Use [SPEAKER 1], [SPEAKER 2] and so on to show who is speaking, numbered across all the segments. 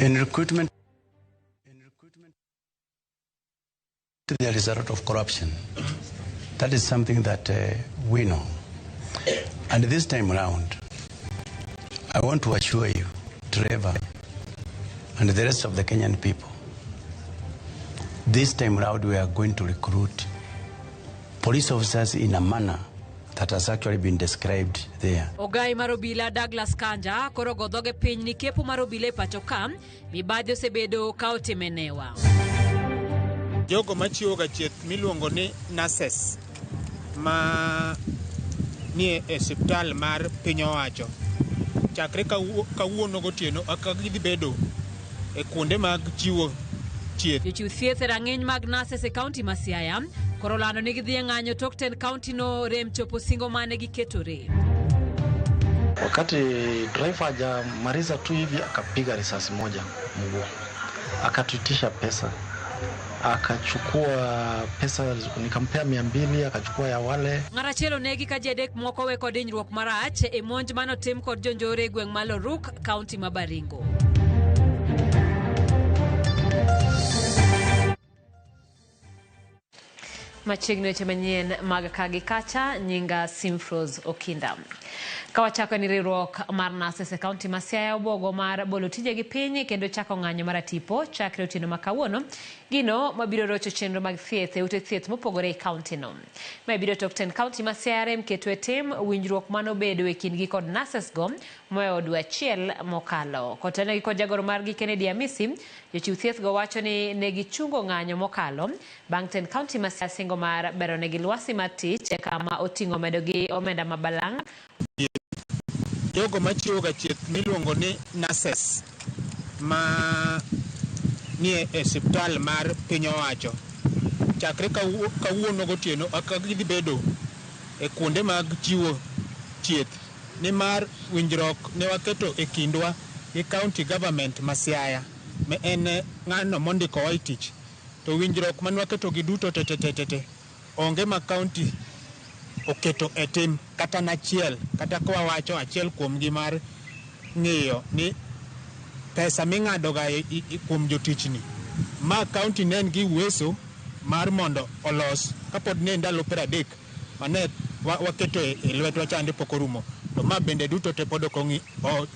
[SPEAKER 1] In recruitment, there is a lot of corruption. That is something that we know. And this time round, I want to assure you, Trevor, and the rest of the Kenyan people, this time round we are going to recruit police officers in a manner that has actually been described there.
[SPEAKER 2] Ogai mar obila Douglas Kanja koro go dhoge piny ni kepo mar obila e pacho ka mibadhi osebedo ka otime newa.
[SPEAKER 3] Jogo machiwo ga thieth miluongo ni nurses ma nie e osiptal mar piny owacho chakre kawuono gotieno aka gidhi bedo e kuonde mag chiwo thieth.
[SPEAKER 2] Jochiw thieth e rang'iny mag nurses e kaunti ma Siaya koro lando ni gidhi e ng'anyo tok tend kaunti no rem chopo singo mane giketore.
[SPEAKER 4] Wakati driver hajamaliza tu hivi akapiga risasi moja mguu, akatuitisha pesa, akachukua pesa, nikampea 200, akachukua ya wale.
[SPEAKER 2] Ng'at achiel onegi ka ji adek moko we kod hinyruok marach e monj manotim kod jonjore e gweng' ma Loruk, kaunti ma Baringo. Machiegni weche manyien mag ka gi kacha, nyinga Simfrose Okinda. Ka wachako ni riwruok mar nurses e kaunti ma Siaya obuogo mar bolo tijegi piny kendo chako ng'anyo mar atipo chakre otieno ma kawuono, gino mabiro rocho chenro mag thieth e ute thieth mopogore e kaunti no. Mae biro tok tend kaunti ma Siaya rem keto e tim winjruok manobedo e kindgi kod nurses go moweyo dwe achiel mokalo. Kotenegi kod jagoro margi Kennedy Amisi, jochiw thieth go wacho ni ne gichungo ng'anyo mokalo bang' tend kaunti ma Siaya singo mar beronegi lwasi mar tich kama oting'o medogi omenda ma balang'.
[SPEAKER 3] Jogo machiwo ga thieth miluongo ni nurses ma nie e osiptal mar piny owacho chakre kawuono gotieno aka gidhi bedo e kuonde mag chiwo thieth nimar winjruok ne waketo e kindwa gi county government ma Siaya ma en ng'ano mondikowa e tich to winjruok mane waketo gi duto te onge ma county oketo e tim kata nachiel kata kwa wacho achiel kuomgi mar ng'iyo ni pesa ming'ado ga kuom jotichni ma county ne en gi uwezo mar mondo olos kapod ne ndalo 30 mane waketo e lwetwa chande pok orumo to ma bende duto te pod ok ong'i,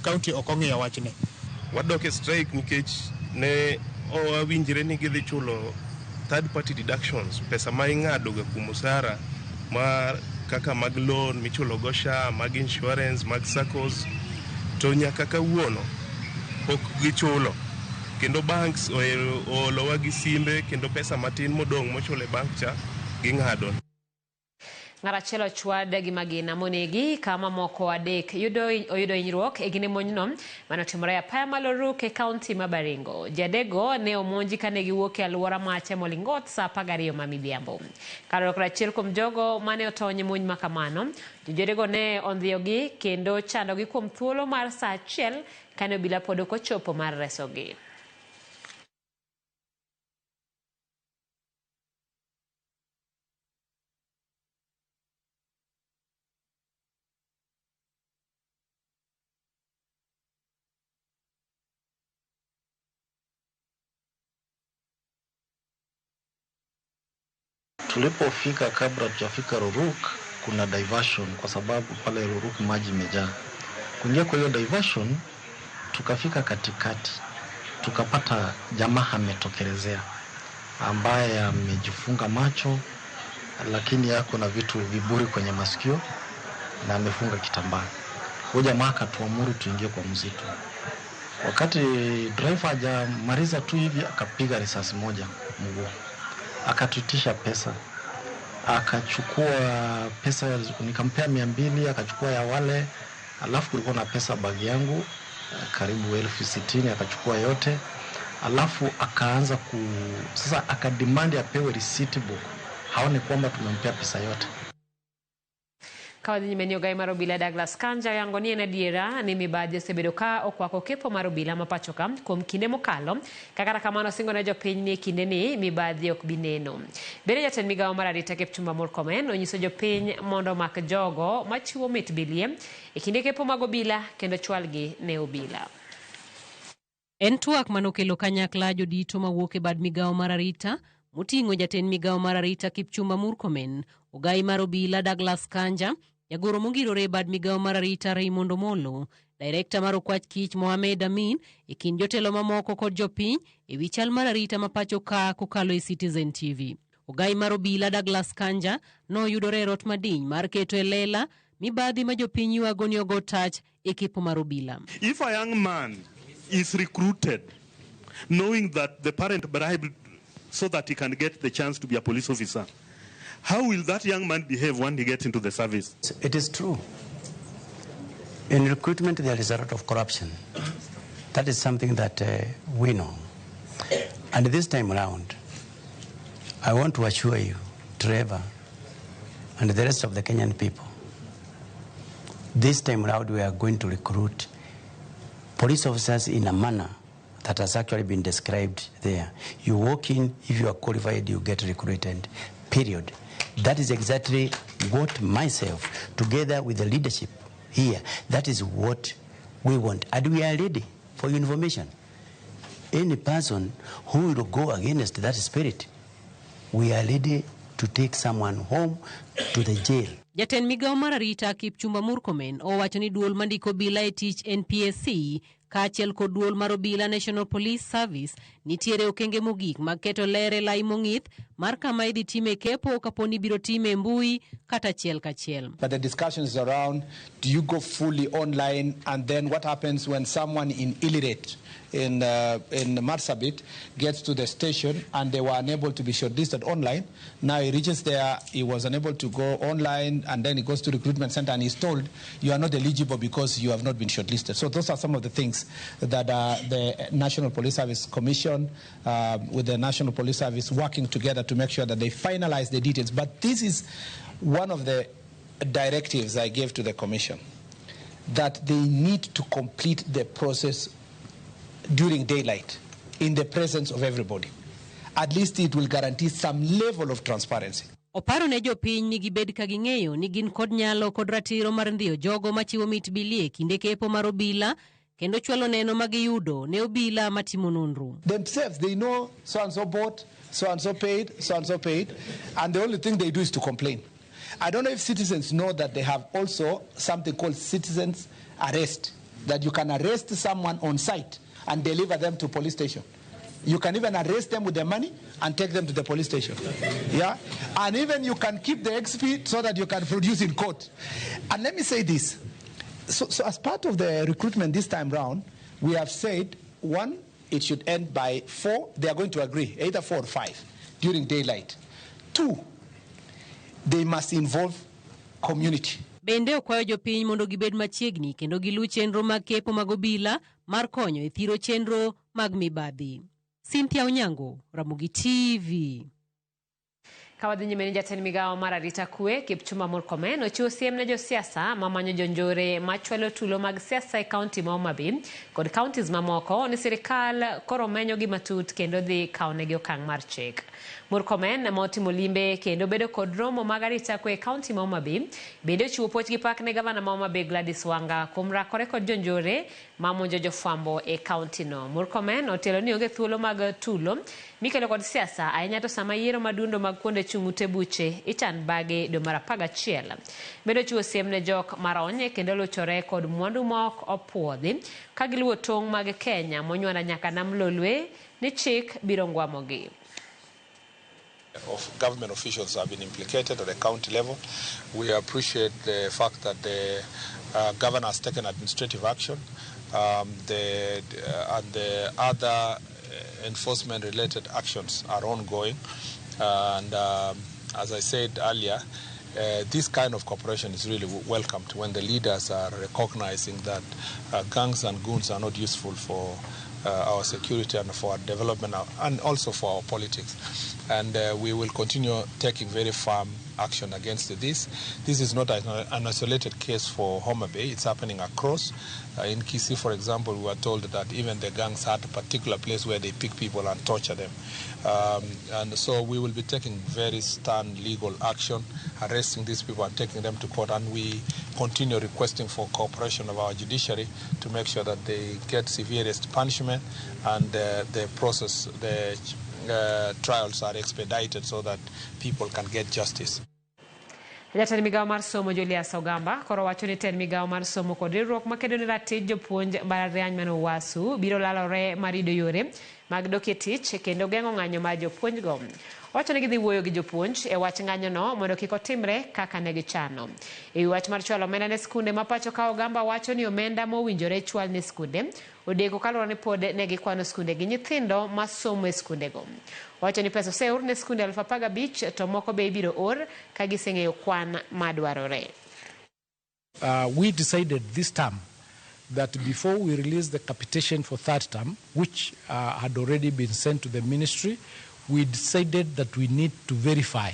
[SPEAKER 3] county ok ong'iyo wachne.
[SPEAKER 5] Wadok e strike nikech ne owinjre ni gidhi chulo third party deductions, pesa ma ing'ado ga kuom osara ma kaka mag loan michulo go SHA, mag insurance, mag SACCOs, to nyaka kawuono pok gichulo. Kendo banks oolowa gi simbe kendo pesa matin modong' mochulo e bank cha ging'ado.
[SPEAKER 2] Ng'at achiel ochwad gi magina monegi kama moko adek oyudo hinyruok e gine monjno manotimore e apaya ma Loruk e kaunti ma Baringo. Ji adekgo ne omonji kane giwuok e alwora ma Chemolingot saa 12 ma midhiambo. Kaluwore kod achiel kuom jogo mane otony e monj ma kamano, jonjorego ne ondhiyogi kendo chandogi kuom thuolo mar saa achiel kane obila pod ok ochopo mar resogi.
[SPEAKER 4] Tulipofika kabla tujafika Loruk, kuna diversion kwa sababu pale Loruk maji imejaa. Kuingia kwa hiyo diversion, tukafika katikati, tukapata jamaa ametokelezea ambaye amejifunga macho lakini yako na vitu viburi kwenye masikio na amefunga kitambaa. Huyo jamaa akatuamuru tuingie kwa msitu. Wakati driver hajamaliza tu hivi akapiga risasi moja mguu, akatuitisha pesa, akachukua pesa, nikampea 200, akachukua ya wale, alafu kulikuwa na pesa bagi yangu karibu 60,000, akachukua yote, alafu akaanza ku, sasa akademand apewe receipt book, haone kwamba tumempea pesa yote.
[SPEAKER 2] Ka wadhi nyime ni ogai mar obila Douglas Kanja oyango ni en adiera ni mibadhi osebedo ka okwako kepo mar obila ma pacho ka kuom kinde mokalo. Kata kamano osingo ne jopiny ni e kindeni mibadhi ok bi neno. Bende jatend migawo mar arita Kipchumba Murkomen onyiso jopiny mondo omak jogo machiwo mit bilie e kinde kepo mag obila kendo chwalgi ne obila.
[SPEAKER 6] En twak manokelo kanyakla jodito mawuok e bad migawo mar arita moting'o jatend migawo mar arita Kipchumba Murkomen, ogai mar obila Douglas Kanja, jagoro mongirore e bad migawo mar arita Raymond Omolo, direkta mar okwach kich Mohamed Amin e kind jotelo mamoko kod jopiny e wi chal mar arita ma pacho ka kokalo e Citizen TV. Ogai mar obila Douglas Kanja noyudore e rot madiny mar keto e lela mibadhi ma jopiny ywago ni ogo tach e kepo mar obila.
[SPEAKER 7] If a young man is recruited knowing that the parent bribed so that he can get the chance to be a police officer, how will that young man behave when he gets into the service?
[SPEAKER 1] It is true. In recruitment, there is a lot of corruption. That is something that we know. And this time around, I want to assure you, Trevor, and the rest of the Kenyan people, this time around we are going to recruit police officers in a manner that has actually been described there. You walk in, if you are qualified, you get recruited, period. That is exactly what myself, together with the leadership here, that is what we want. And we are ready for your information. Any person who will go against that spirit, we are ready to take someone home to the jail.
[SPEAKER 6] Jatend migawo mar arita Kipchumba Murkomen owacho ni duol mandiko obila e tich NPSC kaachiel kod duol mar obila National Police Service nitiere okenge mogik mag keto ler e lai mong'ith mar kama idhi time kepo kapo ni ibiro time e mbui kata achiel kachiel.
[SPEAKER 3] But the discussion is around, do you go fully online, and then what happens when someone in Ileret in Marsabit gets to the station and they were unable to be shortlisted online? Now he reaches there, he was unable to go online, and then he goes to recruitment center and he's told, you are not eligible because you have not been shortlisted. So those are some of the things that the National Police Service Commission with the National Police Service working together to make sure that they finalize the details. But this is one of the directives I gave to the Commission, that they need to complete the process during daylight in the presence of everybody. At least it will guarantee some level of transparency.
[SPEAKER 6] Oparo ne jopiny ni gibed ka ging'eyo ni gin kod nyalo kod ratiro mar ndhiyo jogo machiwo mit bilie kinde kepo mar obila kendo chwalo neno ma giyudo ne obila matimo nonro.
[SPEAKER 3] Themselves, they know so and so bought, so and so paid, so and so paid, and the only thing they do is to complain. I don't know if citizens know that they have also something called citizens arrest, that you can arrest someone on site and deliver them to police station. You can even arrest them with their money and take them to the police station. Yeah? And even you can keep the XP so that you can produce in court. And let me say this. So as part of the recruitment this time round, we have said, one, it should end by 4. They are going to agree, either 4 or 5, during daylight. 2, they must involve community.
[SPEAKER 6] Bende okwayo jopiny mondo gibed machiegni kendo giluw chenro mag kepo mag obila mar konyo e thiro chenro mag mibadhi. Cynthia Onyango, Ramogi TV.
[SPEAKER 2] Ka wadhi nyime ni jatend migawo mar arita kwe Kipchumba Murkomen ochiwo siem ne josiasa mamanyo jonjore machwalo tulo mag siasa e kaunti ma Homa Bay kod counties mamoko ni sirikal koro menyo gi matut kendo dhi kawonegi okang' mar chik. Murkomen ma otimo limbe kendo bedo kod romo mag arita kwe e kaunti ma Homa Bay bende ochiwo puoch gi pak ne gavana ma Homa Bay Gladys Wanga kuom rakore kod jonjore mamonjo jofwambo e kaunti no. Murkomen otielo ni onge thuolo mag tulo mikelo kod siasa ahinya to sama yiero madundo mag kuonde chung' ute buche ichan bage dwe mar 11. Bende ochiwo siem ne jok marony kendo luchore kod mwandu ma ok opuodhi ka giluwo tong' mag Kenya monywanda nyaka nam Lolwe ni chik biro ngwamogi.
[SPEAKER 8] Of government officials have been implicated at the county level. We appreciate the fact that the governor has taken administrative action, and the other enforcement-related actions are ongoing. And as I said earlier, this kind of cooperation is really welcomed when the leaders are recognizing that gangs and goons are not useful for our security and for our development and also for our politics. And we will continue taking very firm action against this. This is not an isolated case for Homa Bay. It's happening across. In Kisii, for example, we were told that even the gangs had a particular place where they pick people and torture them. And so we will be taking very stern legal action, arresting these people and taking them to court. And we continue requesting for cooperation of our judiciary to make sure that they get severest punishment and the process, the trials are expedited so that people can get justice.
[SPEAKER 2] Jatend migawo mar somo Julius Ogamba koro wacho ni tend migawo mar somo kod riwruok makedo ne ratich jopuonj mbalariany man Uasu biro lalore mar yudo yore mag dok e tich kendo geng'o ng'anyo mar jopuonjgo. Owacho ni gidhi wuoyo gi jopuonj e wach ng'anyono mondo kik otimre kaka ne gichano. E wi wach mar chwalo omenda ne skunde ma pacho ka Ogamba wacho ni omenda mowinjore chwal ne skunde odeko kaluwore ni pod ne gikwano skunde gi nyithindo masomo e skundego. Owacho ni pesa oseor ne skunde 15,000 to moko be ibiro or ka giseng'eyo kwan madwarore.
[SPEAKER 9] We decided this term that before we release the capitation for third term, which had already been sent to the ministry, we decided that we need to verify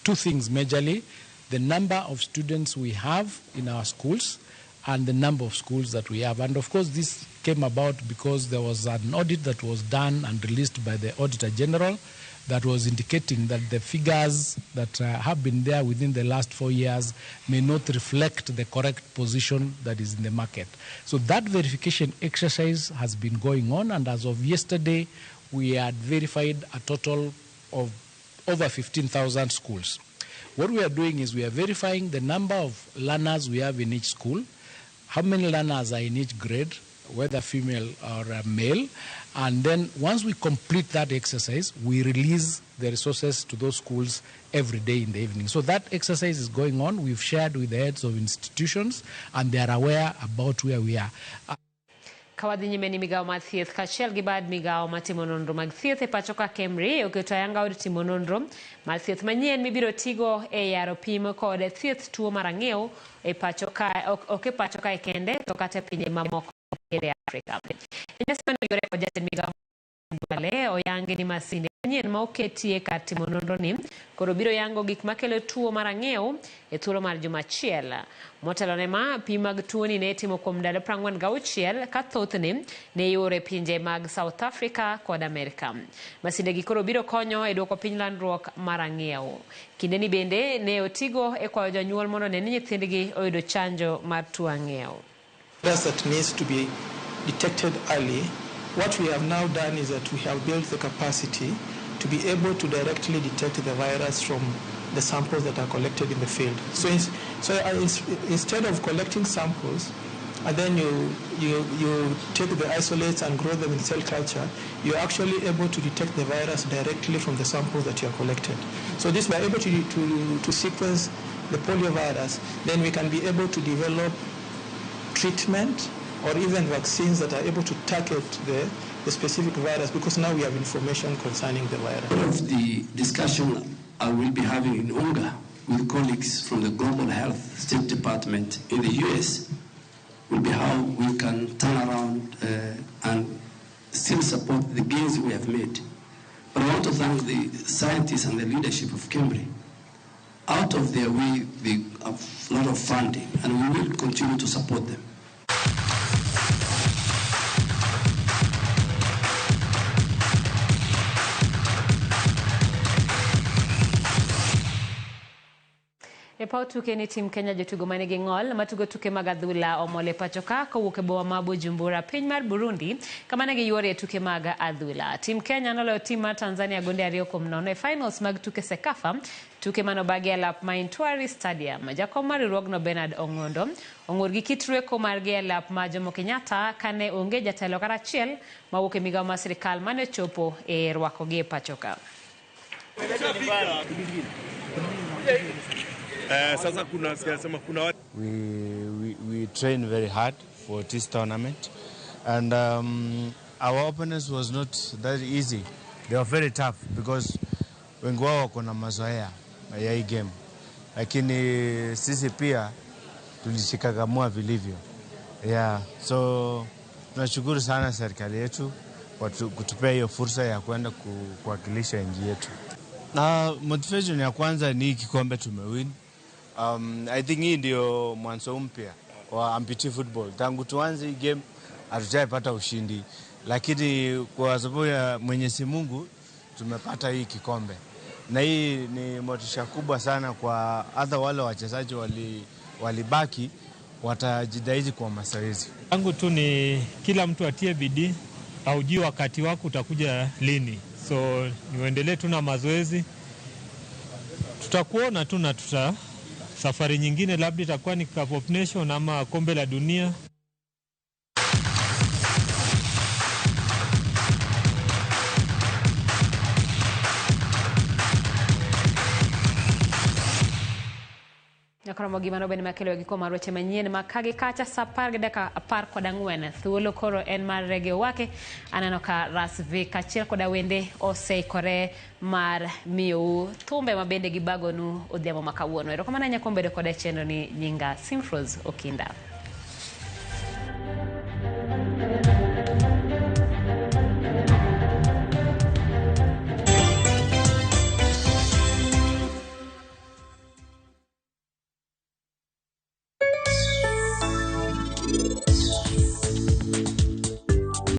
[SPEAKER 9] two things majorly: the number of students we have in our schools and the number of schools that we have. And of course, this came about because there was an audit that was done and released by the Auditor General that was indicating that the figures that have been there within the last 4 years may not reflect the correct position that is in the market. So that verification exercise has been going on, and as of yesterday, we had verified a total of over 15,000 schools. What we are doing is we are verifying the number of learners we have in each school, how many learners are in each grade, whether female or male, and then once we complete that exercise, we release the resources to those schools every day in the evening. So that exercise is going on. We've shared with the heads of institutions, and they are aware about where we are.
[SPEAKER 2] Kawadhi nyime ni migawo mar thieth kaachiel gi bad migawo matimo nonro mag thieth e pacho ka Kemri oketo ayanga od timo nonro mar thieth manyien mibiro tigo e yaro pim kod thieth tuo mar ang'iew e pacho ka, ok e pacho kae kende to kata e pinje mamoko e Afrika. E nyasi mane oyore kod jatend migawo Duale oyangi ni masinde manyien ma oketie kar timo nonro ni koro biro yango gik makelo tuo mar ang'iew e thuolo mar juma achiel. Motelo ne ma, pim mag tuoni ne itimo kuom ndalo 46 ka thothne ne ioro e pinje mag South Africa kod Amerika. Masinde gi koro biro konyo e duoko piny landruok mar ang'iew. Kindeni bende ne otigo e kwayo jonyuol mondo one ni nyithindgi oyudo chanjo mar tuo ang'iew.
[SPEAKER 10] That needs to be detected early. What we have now done is that we have built the capacity to be able to directly detect the virus from the samples that are collected in the field. So, instead of collecting samples and then you take the isolates and grow them in cell culture, you're actually able to detect the virus directly from the samples that you have collected. So this, we are able to sequence the poliovirus, then we can be able to develop treatment or even vaccines that are able to target the specific virus, because now we have information concerning the virus.
[SPEAKER 1] One of the discussion I will be having in UNGA with colleagues from the Global Health State Department in the US will be how we can turn around and still support the gains we have made. But I want to thank the scientists and the leadership of Cambridge. Out of their way, they have a lot of funding, and we will continue to support them.
[SPEAKER 2] E paw tuke ni tim Kenya jotugo manigi ng'ol matugo tuke mag adhula omol e pacho ka kowuok e boma ma Bujumbura piny mar Burundi kama ne giyuore e tuke mag adhula. Tim Kenya noloyo tim mar Tanzania gonde 2-0 e finals mag tuke CECAFA, tuke manobagi e lap ma Intwari Stadium. Jakom mar riwruogno Bernard Ong'ondo ong'ur gi kit rweko margi e lap ma Jomo Kenyatta kane onge jatelo kata achiel mawuok e migawo mar sirikal mane ochopo e rwakogi e pacho ka.
[SPEAKER 5] Sasa kuna sema kuna watu.
[SPEAKER 11] We train very hard for this tournament, and our opponents was not that easy. They were very tough because wengi wao wako na mazoea ya hii game, lakini sisi pia tulishikakamua vilivyo. Yeah, so tunashukuru sana serikali yetu kwa kutupea hiyo fursa ya kwenda kuwakilisha nchi yetu. Na motivation ya kwanza ni kikombe tumewin. I think hii ndio mwanzo mpya wa amputee football. Tangu tuanze hii game hatujaipata ushindi, lakini kwa sababu ya Mwenyezi Mungu tumepata hii kikombe, na hii ni motisha kubwa sana kwa hata wale wachezaji walibaki watajitahidi kwa mazoezi.
[SPEAKER 12] Yangu tu ni kila mtu atie bidii, haujui wakati wako utakuja lini, so niuendelee tu na mazoezi, tutakuona tu na tuta safari nyingine labda itakuwa ni Cup of Nation ama kombe la dunia.
[SPEAKER 2] Nyakoromo gima nobed makelo gi kuom mar weche manyien ma ka gi kacha sa 14:14. Thuolo koro en mar rege wake. Aneno ka Rasvi kaachiel koda wende oseikore mar miyou thumbe ma bende gibagonu odhiambo ma kawuono. Erokamano ahinya kuom bedo koda e chenro ni nyinga Simfrose Okinda.